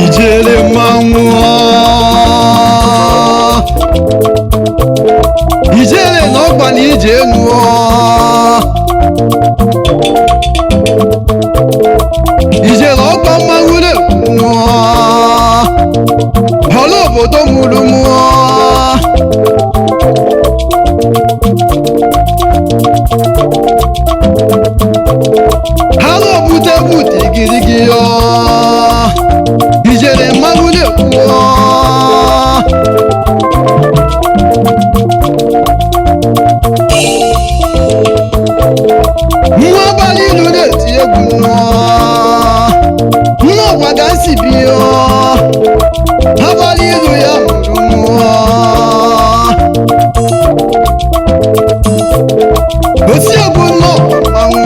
Ijele mmanwụ, ijele na ọgba na ije enu, ijele ọgba mmanwụ na-ekwu ọla obodo mụrụ mụọ. Ha na-obute bute igirigi ọ ijele mmanwụ na-ekwu. Nwa abalị ilu na-eti egwu nnụọ, nwa ọgwa ga-esi bi ọ abalị ilu ya mụrụ mmụọ. Osi egwu nnọọ mmanwụ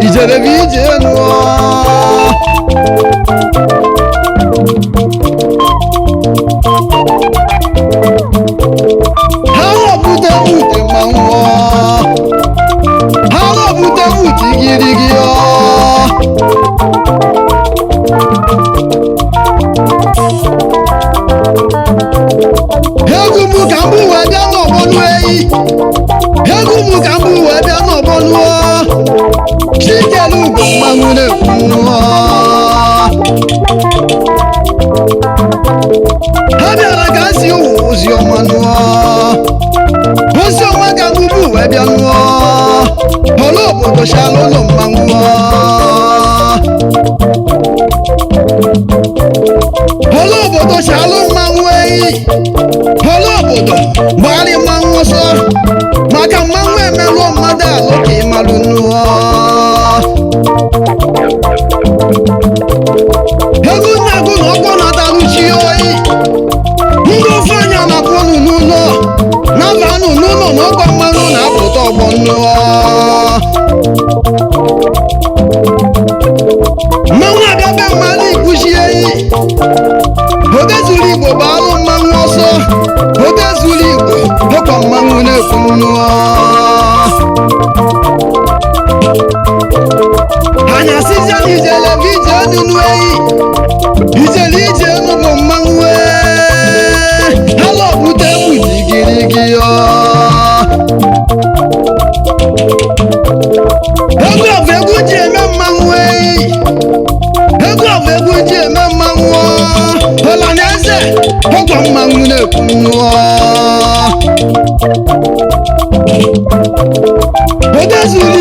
ijele bụ ije nụọ. Ha ghọbute ute mmanwụ, ha ghọbute ute igirigi ọ. Egwu mụ ka mbụ wee bịa n'ọgbọnụ eyi, egwu mụ ka mbụ wee bịa n'ọgbọnụ ọ. Chikelu ugo mmanwụ na-ekwu nnụọ. Ha bịara ka si ụwa ozi ọma nụọ, ozi ọma ka mbụ wee bịa nụọ. Ọla obodo chala ụlọ mmanwụ, ọla obodo chalụ mmanwụ eyi, ọla obodo gbagharị mmanwụ ọsọ maka mmanwụ emerụọ mmadụ alụ ka ịmalụ nụọ. Ego nna-agụ na ọgbọ na-atalụ chi oyi, ndị ofe anya na-apụ ọnụ n'ụlọ na-aba anụ n'ụlọ na ọgbọ mmanụ na-apụta ọgbọ nnụọ. Mmanwụ abịa be mmadụ ikwuchi eyi, oge zuru igbo bụ alụ mmanwụ ọsọ, oge zuru igbo ọkwa mmanwụ na-ekwu nnụọ. Anya sizia na ijele bụ ije nụnụ eyi, ijele ije nụ bụ mmanwụ ee ala ọbụta egwu jigirigi ọ. Egwu ọbụ egwu ji eme mmanwụ eyi, egwu ọbụ egwu ji eme mmanwụ ọ. Ọla na eze ọgwọ mmanwụ na-ekwu nnụọ. Ode zuru